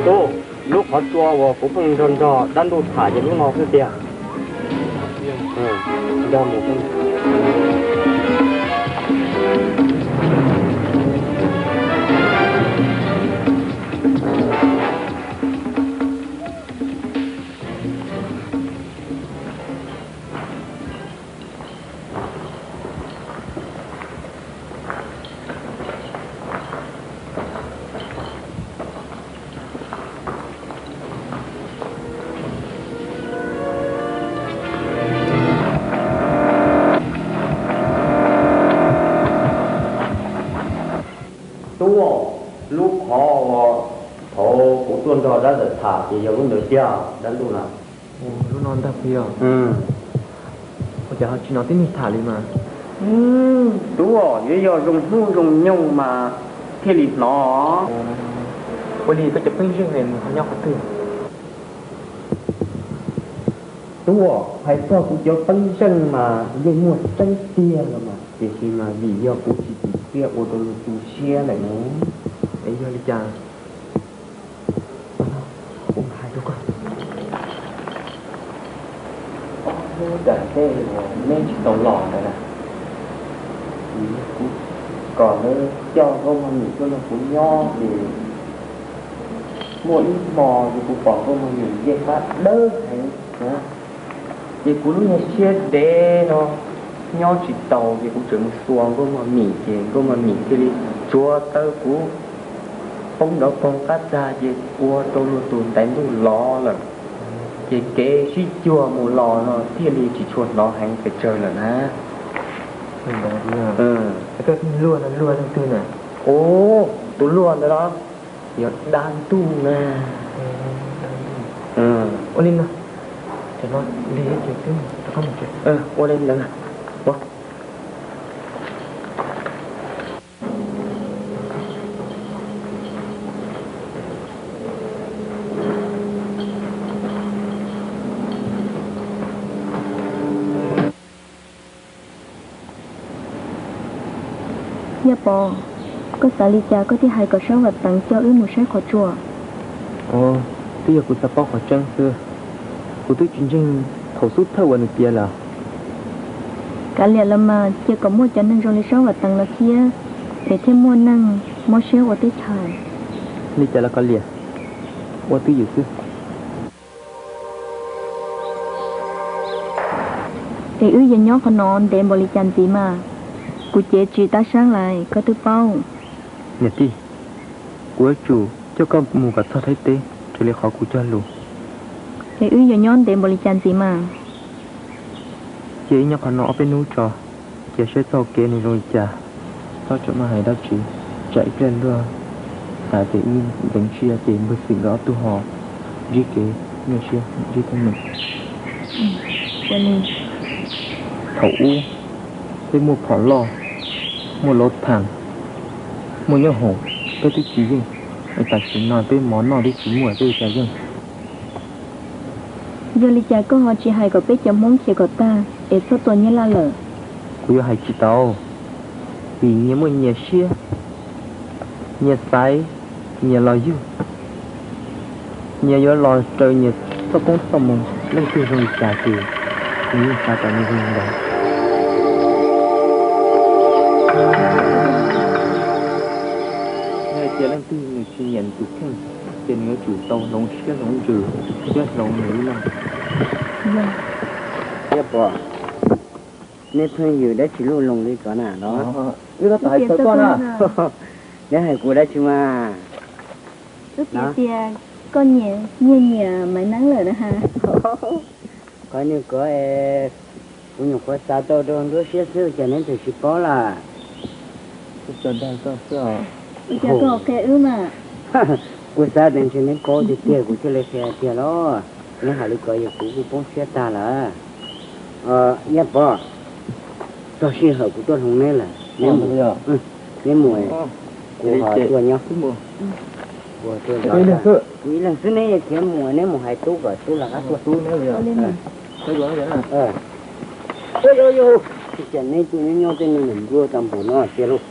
Tub, lub qhov tsua uas kuv pheej nrog nrog dab ntuj tham ces lub no xwb tiag. Nrog mus. Tub, lub qhov uas thaum kuv tuaj nrog dab ntawd tham ces yog lub ntawd tiag dab ntuj na. Lub no ntag puas yog? Ua cas ho tsis hnov tib neeg tham li mas? Tub, yuav yog zoo hnub zoo nyoog mas thiaj li hnov. Ua li koj cov pheej zeej ne nws ho nyob qhov twg? Tub, hais txog kuv cov pheej zeej mas yeej muaj tseeb tiag los mas, tiam sis mas vim yog kuv tsis txim siab ua rau luag tu siab lawm ne. Es yog li cas? Kuv hais rau koj. Ob hnub tom ntej uas neb tsis tau los ntawd na, kuv kom lawv coj Nkauj Mog Mim tuaj nrog kuv nyob ces muaj ib hmo ces kuv pom Nkauj Mog Mim ncej qab dawb heev na. Ces kuv lub niag siab ntev no nyob tsis taus ces kuv tseem mus xuas Nkauj Mog Mim ces Nkauj Mog Mim thiaj li tsuav taw kuv poob nrov poog qab tag ces ua rau luag tus ntaiv ntuj lov lawm. Ces kev sib cuag mus los no thiaj li tsis tshua hnov heev pes tsawg lawm na. Luag no luag leej twg na? Ub, tus luag ntawd los yog dab ntuj na. Ua li no, cov no lig ces twb rov qab mus tsev. Ua li ntawd. Yaj Pov, koj xav li cas koj thiaj hais kom Saub Vam Teev coj wb mus saib qhov tsua? Twb yog kuv xav paub qhov tseeb xwb. Kuv twb tsis ntseeg thaum xub thawj uas nws piav lawm. Kav liam los mas, cia kom muaj cov neeg zoo li Saub Vam Teev los thiab, es thiaj muaj neeg mob siab ua teb chaws. Li cas los kav liam, ua twj ywm xwb. Es wb yuav nyob qhov no ntev npaum li cas ntxiv mas? Kuv cev tsis tab sab lawm koj twb paub. Niam tij, kuv yuav tsum coj koj mus kom txog Thaib teb raws li qhov kuv cog lus. Es wb yuav nyob ntev npaum li cas ntxiv mas? Cia wb nyob qhov no ob peb hnub tso, cia saib txoj kev nws zoo li cas. Txhob txawm maj hais dab tsi, tsam ib pliag luag xav tias wb ntxeev siab ces npawg Xwm nkawd ob tug ho ntsib kev nyuaj siab ntsib teeb meem. Thaum ub peb muaj phom loj, muaj lauv thaam, muaj nyob hoom, peb twb tsis yeej. Es tam sim no peb mov noj twb tsis muaj peb ua cas yeej? Yog li cas koj ho tsis hais kom peb cov Hmoob khiav kom tag es txhob tua Nyab Laj lawm? Kuv yuav hais tsis tau, vim nyias muaj nyias siab, nyias xaiv, nyias los ywg, nyias yuav los raws nyias txoj koob txoj moo. Leej twg zoo li cas ces nws yeej xav kom nws zoo li ntawd. Yog hais tias leej twg nws tsis nyiam nws tus kheej ces nws yuav tsum tau hloov siab hloov ntsws thiab hloov nws lub neej. Yaj Pov, nej pheej yws dab tsi lub loos li ko na los? Wb tab tom hais txog koj na. Neb hais kuv dab tsi mas? Wb piav tias koj nyiam, nyiag nyiam Maiv Neeb lawm na ha. Qhov nws ko es kuv nyuam qhuav xav tau rau nruab siab xwb cas neb tseem tsis paub lawm. Ua cas koj qhia wb mas? Kuv xav tias ntshe neb paub tiag tiag kuv thiaj li qhia tiag los. Neb hais li ko yog kuv kuj poob siab tag lawm. Yaj Pov, txog sij hawm kuv tuaj hloov neb lawm. Neb mus, neb mus, kuv ho tuaj nyob. Kuv ib leeg xwb, neb khiav mus, neb mus hais tub kom tub los qab tuaj. Cas neb kuj nyob nyob tej neeg nplua tag npaum no tiag lauj.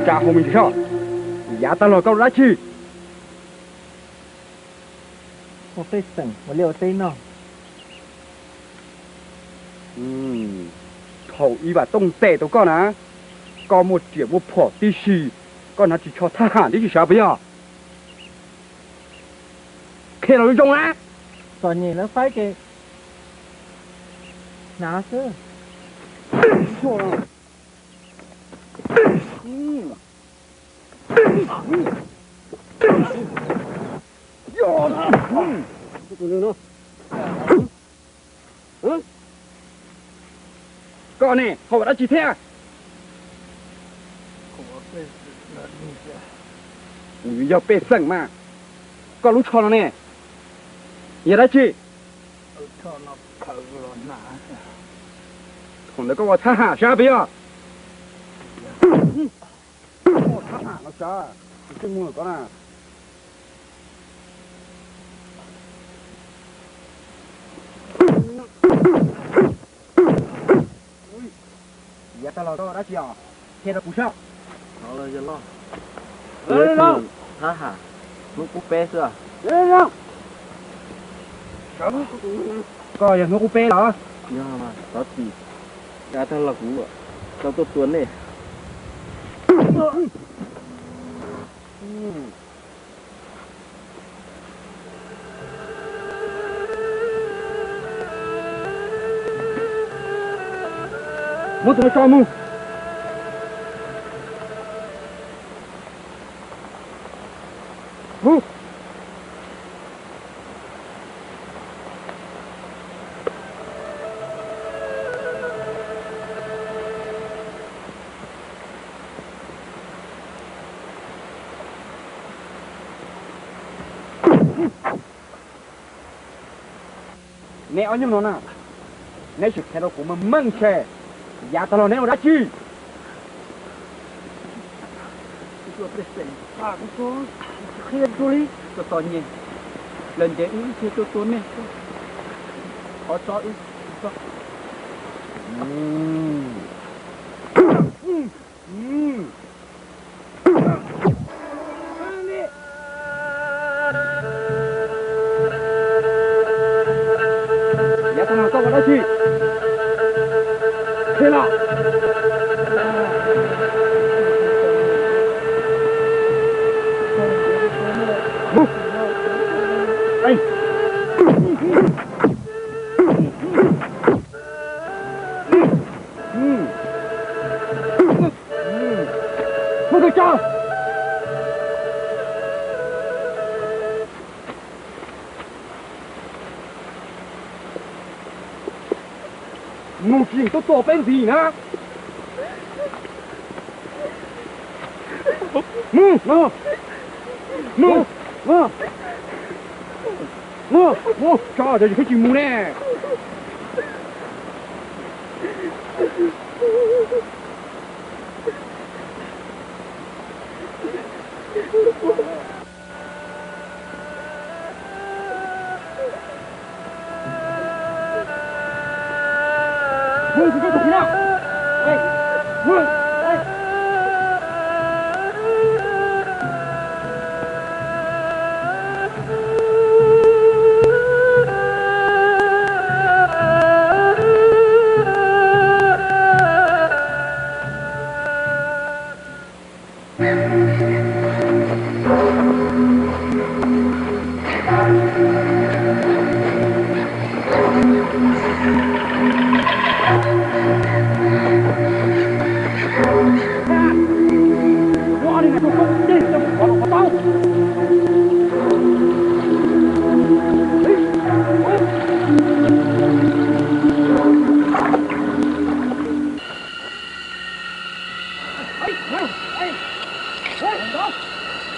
Tsa hauv me ntsis soj, yav tag los koj ua dab tsi? Ua pej xeem ua liaj ua teb noj. Thaum ib vam tooj tes tau koj na, koj muaj riam muaj phom tib si, koj hnav ris tsho thab ham tib si sav puas yog? Qhia los zoo na. Txom nyem lawv faib ces hnav xwb. Koj ne ho ua dab tsi thiab? Yog pej xeem mas, koj lub tsho no ne yog dab tsi? Thaum ntawd koj ua thab ham sab puas yog? Thab ham no sab, tsis muag koj na. Tag los koj dab tsi os? Qhia rau kuv saib. Thov los yog loj. Thab ham, hnub qub peb xwb. Koj yog hnub qub peb los? Yog mas, thov txim. Yav tag los kuv tau tuaj tua nej. Muab tus no tso mus. Neb ob nyuag no na, neb sim qhia rau kuv meej meej seb yav tag los neb ua dab tsi? Qhia li, txom nyem, lawv ntev wb thiaj tuaj tua nej. Qhov tso wb. Yav tag los koj ua dab tsi? Qhia los. Mus tus tsov, mus tsis tuaj tua peb ntxiv na. Mus, mus, mus, mus, mus, mus, tsov, tsov, koj tsis mus ne.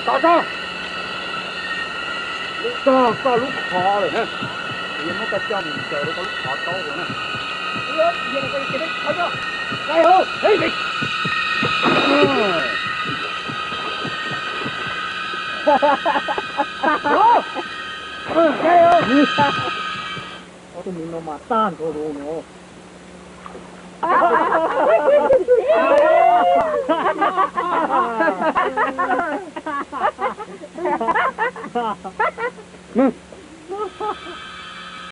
Tog tog, tog koj lub qhov lawm na. Kuv yuav muab koj coj mus ncaws rau koj lub qhov taub ua na. Ob tug me no mas tag nrho los no.